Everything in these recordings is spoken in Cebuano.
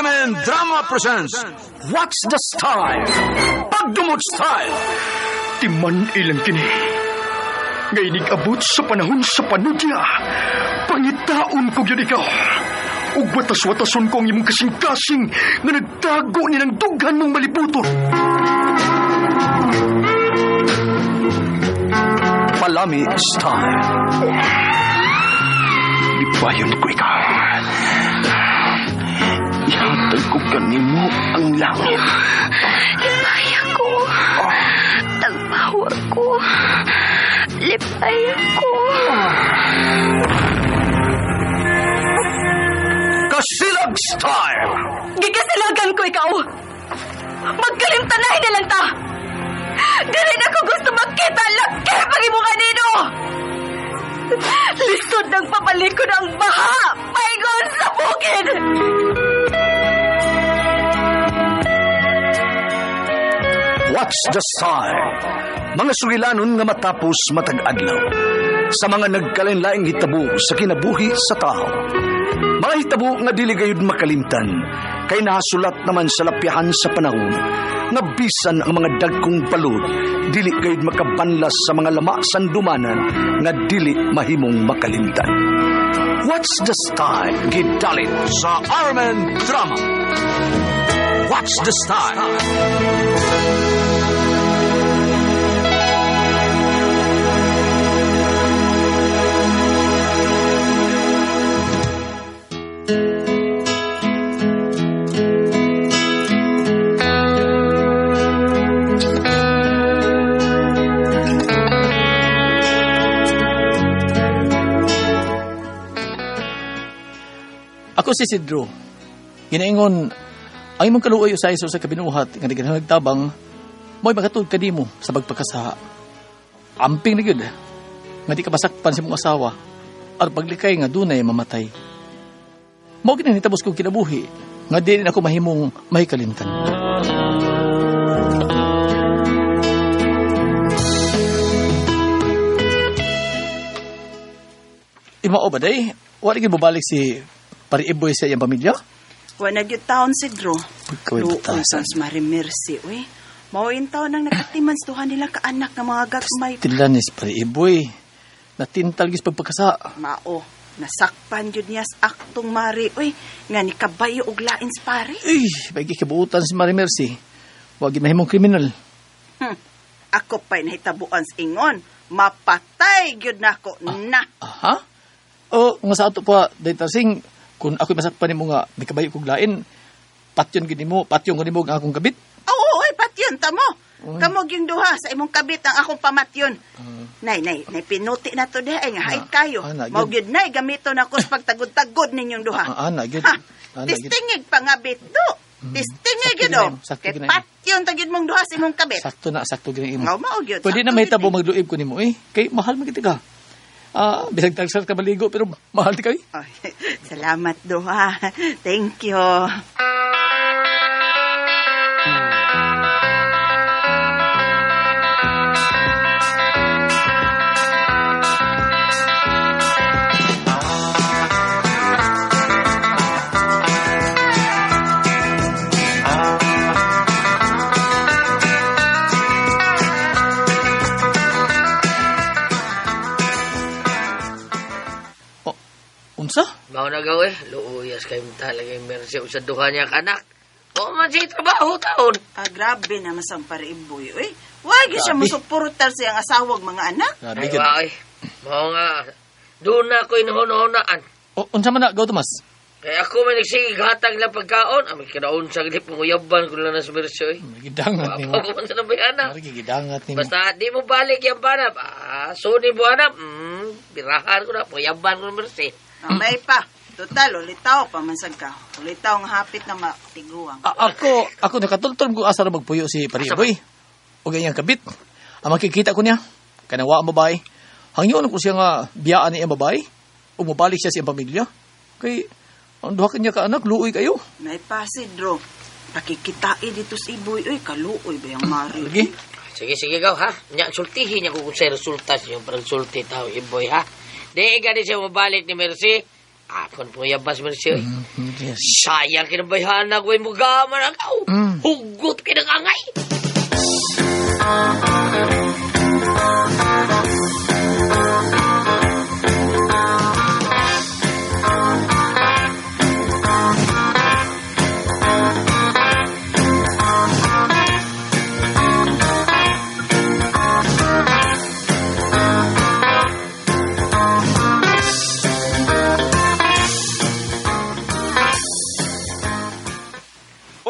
RMN Drama presents What's the Style? Pagdumot Style! Timan ilang kini. Nga inigabot sa panahon sa panudya. Pangitaon ko gyud ikaw. Ug watas-watason ko ang imong kasing-kasing nga nagtago ni ng dughan mong malibuton. Palami Style. Lipayon ko ikaw. Ihatag ko kanimo ang langit. Lipay ako. Tagpawa ko. Lipay ako. Kasilag Style! Gigasilagan ko ikaw. Magkalimtanay na lang ta. Dili na ko gusto magkita laki pag imo kanino. Lisod ng pabalikon ang baha. Paingon sa bukid. What's the Style? Mga sugilanon nga matapos matag adlaw. Sa mga nagkalinlaing hitabo sa kinabuhi sa tao. Mga hitabo nga dili gayud makalimtan kay nahasulat naman sa lapyahan sa panahon nga bisan ang mga dagkong balod dili gayud makabanlas sa mga lama sandumanan nga dili mahimong makalimtan. What's the Style? Gidalit sa Armen Drama. What's the Style? Ako si Sidro. Ginaingon, ang imong kaluoy usay sa kabinuhat nga naghanag tabang, mo'y makatulog ka nimo sa pagpakasaha. Amping na gyud, nga di ka masakpan sa imong asawa, at paglikay nga dunay mamatay. Mao gid ang nitabos kong kinabuhi, nga di rin ako mahimong mahikalimtan. Imao ba day? Wala gyud mobalik si Pariiboy sa iyang pamilya? Wa na gyud taon si Dro. Pagkaway Luoy batasan. sa Mari Mercy, uy. Mao in taon ang nakatiman sa duha nila kaanak nga mga gagmay. Tilanis Pariiboy. Natintal gis pagpakasa. Mao, nasakpan gyud niya sa aktong mari, uy, nga ni kabayo og lain sa pare. Ay, may gikibuutan si Mari Mercy. Wag gid mahimong kriminal. Ako pa'y nahitabuan sa ingon. Mapatay gyud nako na. Aha? O, nga sa ato pa, day tasing, kung ako'y masakpan nimo nga, may kabayo kog lain, patyon gid nimo, patyon ko nimo ang akong kabit. Oo, uy, patyon tamo. Uy. Kamo gyung duha sa imong kabit ang akong pamatyon. Nay, nay, nay pinuti na to diha ay nga hait kayo. Ah, na, Mao gyud. gyud nay gamito na ko sa pagtagod-tagod ninyong duha. Ah, ana gyud. Ha, Ana gyud. tistingig pa nga bito. Tistingig Sakto gyud gyud oh. na, sakto Kay gyud na. patyon ta gyud mong duha sa imong kabit. Sakto na, sakto gid imo. Mao mao gyud. Pwede sakto na mahitabo gyud eh. magluib ko nimo eh. Kay mahal man kita ka. Ah, bisag tagsar ka maligo pero mahal ti kay. Ay, salamat duha. Thank you. O, unsa? Mao na gaw eh. Luuyas kayo talaga yung Mercy sa duha niya kanak. Oo man siya trabaho taon. Ah, grabe naman sa pariiboy. Uy, why gyud siya Grabe. musuportar sa iyang asawag mga anak? Grabe Ay, gyud. wa, eh. Mao nga. Doon na ako inuhunahunaan. O, unsa man na gaw Tomas? Kaya ako may nagsigighatag lang pagkaon. Ang may kinaon sa gilip, panguyaban ko lang na sa Mercy eh. Gidangat nimo. Wapo ko man sa nabayana. Mari gidangat nimo. Basta di mo balik yung banap. Ah, suni mo hanap. Birahan ko na. Panguyaban ko na Mercy. May pa. Total, ulitaw pa man sad ka. Ulitaw nga hapit na matiguang. Ako nakatultol ko asa ra magpuyo si Pariboy. O ganyang kabit. Ang makikita ko niya, kanawa ang babae. Hangyon ko siya nga biyaan niya ang babae. O mabalik siya sa iyang pamilya. Kay, ang duha kanya ka anak, luoy kayo. May pa si Dro. Pakikitai dito sa iboy. Uy, kaluoy ba yung mari? Lagi. Sige, sige gaw, ha? Nya, sultihin niya kung sa resulta siya yung parang sulti tao, iboy, ha? Di, gani siya mabalik ni Mercy. Akon po yabas Mercy. Yes. Sayang kinabayhana ko yung mugaman akaw. Hugot kinangangay.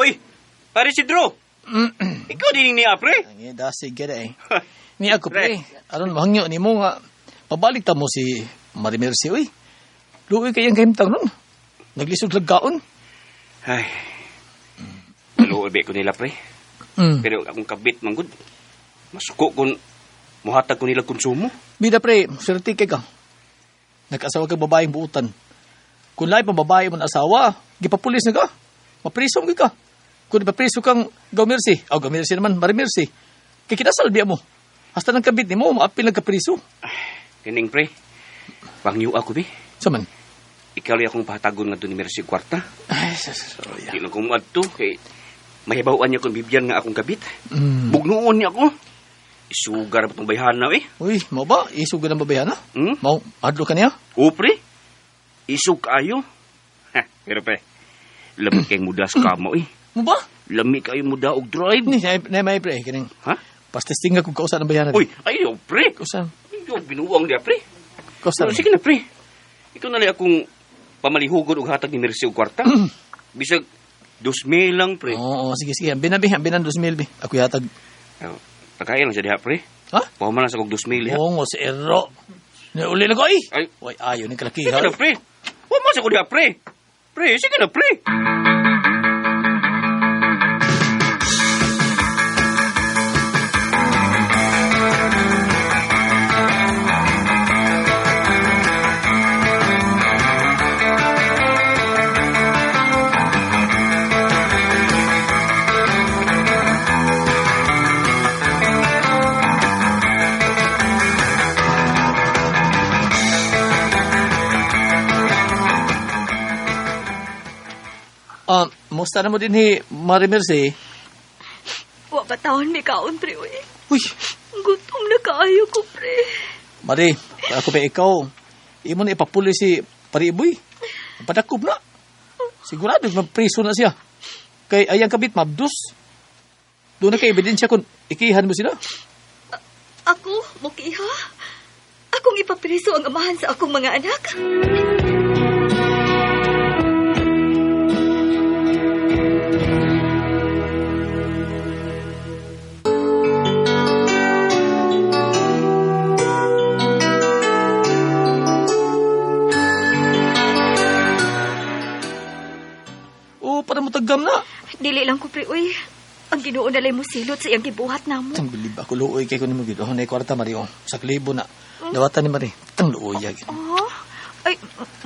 Uy, pare si Drew. Ikaw din niya, pre. Ang dasig gid eh. Ni ako pre, aron mahangyo nimo nga pabalik ta mo si Marie Mercy uy. Luoy kay ang kahimtang nun. Naglisod lang kaon. Ay. Naluoy ko nila, pre. Pero akong kabit, manggod. Masuko kung muhatag ko nila konsumo. Bida pre, swerte kay ka. Nag-asawa ka babaeng buutan. Kung lahi pang babae mo na asawa, gipapulis na ka. Mapriso mo ka. Kung ipapriso kang Gaumercy, o Gaumercy naman, Marie Mercy. Kay kinasal biya mo. Hasta nang kabit ni mo, maapil ang kapriso. Kining, pre. Pangyo ako, be. Saman? Ikaw lang akong pahatagon nga doon ni Mercy kwarta. Ay, sorry. Di lang kong muadto, kay mahibawaan niya kung bibyan nga akong kabit. Bugnoon niya ako. Isugar pa itong bayhana, eh. Uy, mo ba? Isug ka ng babayhana? Hmm? Mau, adlo ka niya? Oo, pre. Isug kayo. Ha, pero pre, lami kayong muda sa kamo, eh. Mo ba? Lami kayo muda og drive. Ni, na may pre, kining. Ha? Pastesting nga kung kausa ng bayhana. Uy, ayaw, pre. Kausa. Ayaw, binuang niya, pre. Kausa. Pero sige na, pre. Ikaw na lang akong pamalihugon og hatag ni Mercy og kwarta. Bisag, 2,000 lang, pre. Oo, sige, sige. Ang binabi, ang binan 2,000, bi. Ako yatag. Tagay lang siya diha, pre. Ha? Pahuman lang sa kog 2,000, diha. Oo, si Ero. Nauli na ko, ay! Ay. Uy, ayaw ni kalakihan. Sige na, pre. Huwag sa ko diha, pre. Pre, sige na, pre. Musta na mo din hi, Marie Mercy? Wa pa taon may kaon, pre, uy. Uy! Gutom na kaayo ko, pre. Marie, ako pa ikaw. Imo na ipapuli si Pariboy. Padakop na. Sigurado, magpriso na siya. Kay ayang kabit, mabdus. Doon na kay ebidensya kung ikihan mo sila. Ako, mukiha? Akong ipapriso ang amahan sa akong mga anak? Oo, para mo tagam na. Dili lang ko, pre, uy. Ang Ginoo na lang mo silot sa iyang gibuhat namo. Tang bilib ako, luoy kay ko ni mo gid. Oh, nay kwarta, Marie, oh. Saklibo na. Dawatan ni Marie. Tang luoy, gid. Oh, ay,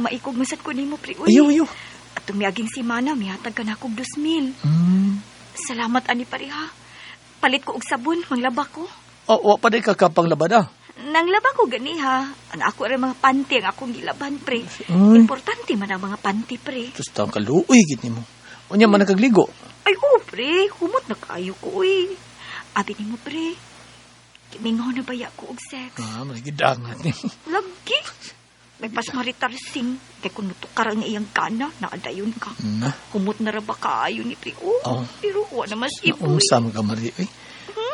maikog masad ko nimo, pre, uy. Ayaw, ayaw. At tumiaging si Mana, mihatag ka na kog 2,000. Salamat, ani pareha. Palit ko og sabon, manglaba ko. Oh, wa pa di ka kapang labada. Nanglaba ko gani ha. Ang ako rin mga panty ang akong gilaban, pre. Ay. Importante man ang mga panty, pre. Tapos tang kaluoy gid nimo. Unya man nakagligo. Ay, oo, pre. Humot na kayo ko, uy. Abi nimo, pre. Kimingaw na baya ko og sex. Ah, magidangat nimo. Lagi. May pasmaritarsing. Kay kung nutukar ang iyang kana, naadayon ka. Na. Humot na ra ba kaayo ni pre? Oh, Oh. pero wa na mas ipoy. Unsa man ka, Marie, uy.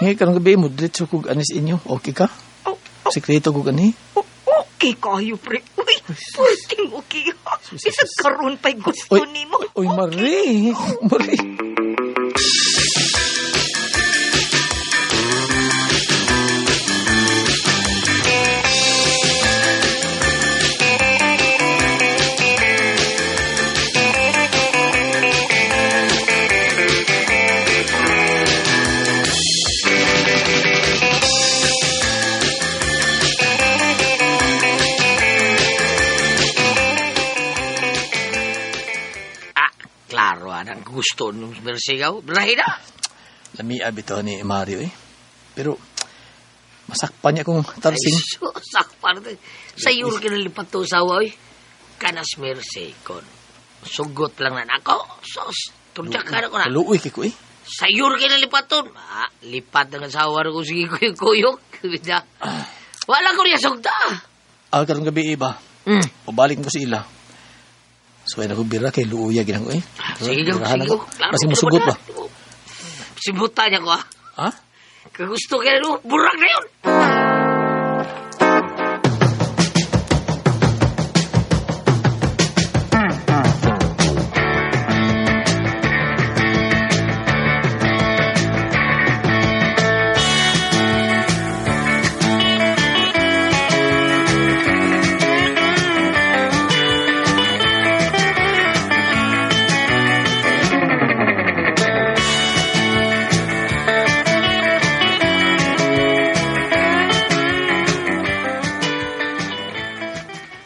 Ngay karong gabi mo diretso kog anis inyo. Okay ka? Oh, oh. Sekreto kog ani. Oh, okay kayo, pre. Uy, pulting okay. Bisag karon pa'y gusto Uy, nimo. Uy, Marie. Marie. Klaro, anang gusto nung Mercy gaw. Berahi na. Lamia bitaw ni Mario eh. Pero masakpan niya kung tarsing. Ay, sakpan. Sa iyo kinalipat to sawa, oy. Kanas Mercy kon. Sugot lang na nako. Sos, turjak ka na ko na. Kaluoy kay ko eh. Sayur kay nalipaton. Ah, lipat ang asawa ko sige kuyog-kuyog. Wala ko niya sugta. Ah, karong gabi iba. Pabalik ko sa ila. So ay nako bira kay luoya ginang ko eh. Sige, go, Birahan sige. ako. Go. Klaro, Kasi musugot ba? Sibuta niya ko ah. Ha? Kagusto kaya no, burag na yun.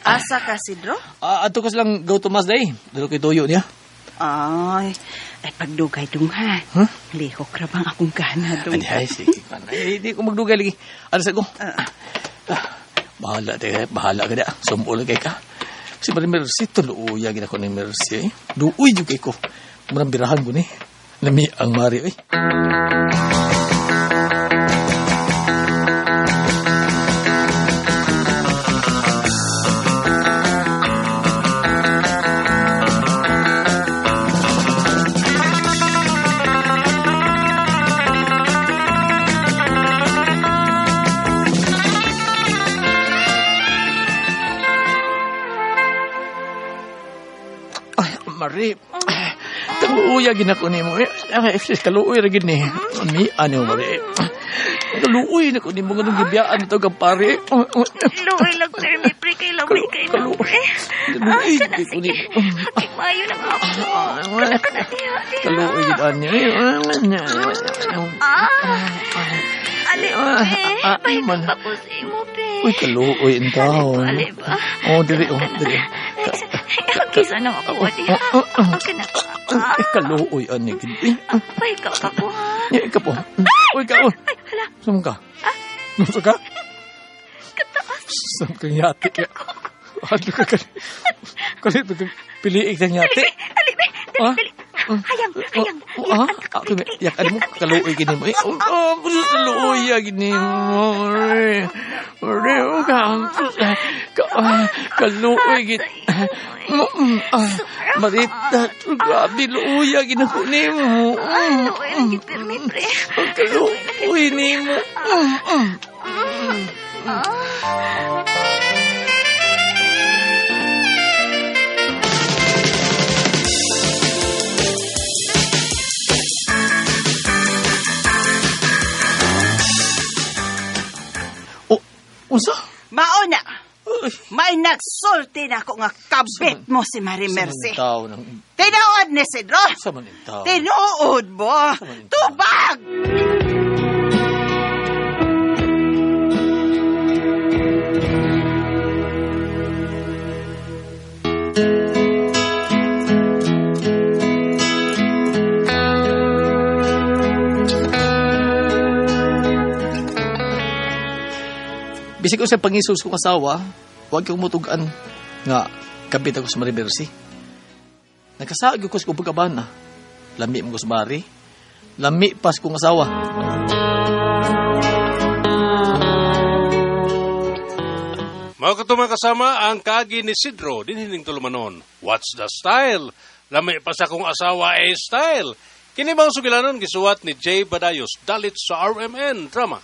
Asa ka, Sidro? Ah, adto ko silang go to mass day. Dalo kay tuyo niya. Ay, ay pagdugay dung ha. Huh? Lihok ra bang akong gana dung. Ay, ay, sige. Man. Ay, di ko magdugay lagi. Ano sa ko? Ah. Ah, bahala tayo, bahala ka na. Sumuol kay ka. Si Marie Mercy, tuluya gina ko ni Mercy. Eh. Duoy yung kay ko. Murang birahan ko ni. Lami ang Mari, eh. Ay, Mari. Kaluoy gina ko nimo. Eh, ay, kaluoy ra gid ni. Ami ano Mari. Kaluoy na ko nimo nganong gibiyaan to kang pare. Luoy lang, Jeremy, pre. Kay lami kay Kaluoy. pre. Kaluoy Ah, kana, ko sige. nimo. Kay maayo na nga ako. Kana, kana, diha, diha. Kaluoy gid ani. Ah, ali, pre. Ah, ah, Pahinga man. pa ko sa imo, pre. Uy, kaluoy in taon. Ali ba? Oh, diri oh, diri. Kisa na ako, diha. Ah, Ang kana. Ay, kaluoy ani gid. Eh, Pahinga pa ko, ha? Ya, ikaw po. Uy, ka, uy. Ay, hala. Saan ka? Nasa ka? Kataas. Saan kang yati ka? Ano ka kali? Kali, piliik kang yati. Ali, be. Dali, Ah? dali. Hayang, hayang. Ah, ah, yak, ano mo, kaluoy gini mo. Eh, oh, oh, kaluoy ya gini mo. Re, re, oh, ka, ka, kaluoy gini. Marita, grabe, luoy ya gini ko ni mo. Luoy lang gid pirmi, pre. Kaluoy ni mo. Oh, unsa? Mao na. Ay, May nagsulti na ako nga kabit mo si Marie Mercy. Sa man tao ng Tinuod ni Sidro. sa man tao. Tinuod mo. Tubag! Bisag ko sa pangisos kong asawa, huwag kang mutugan nga kabit ako sa Marie Mercy. Nagkasaag ko sa kong pagkabana. Lami mo ko sa bari. Lami pas kong asawa. Mga katumang kasama, ang kaagi ni Sidro, dinhining tulumanon. What's the style? Lami pa sa kong asawa ay style. Kini bang sugilanon gisuwat ni Jay Badayos, dalit sa RMN Drama.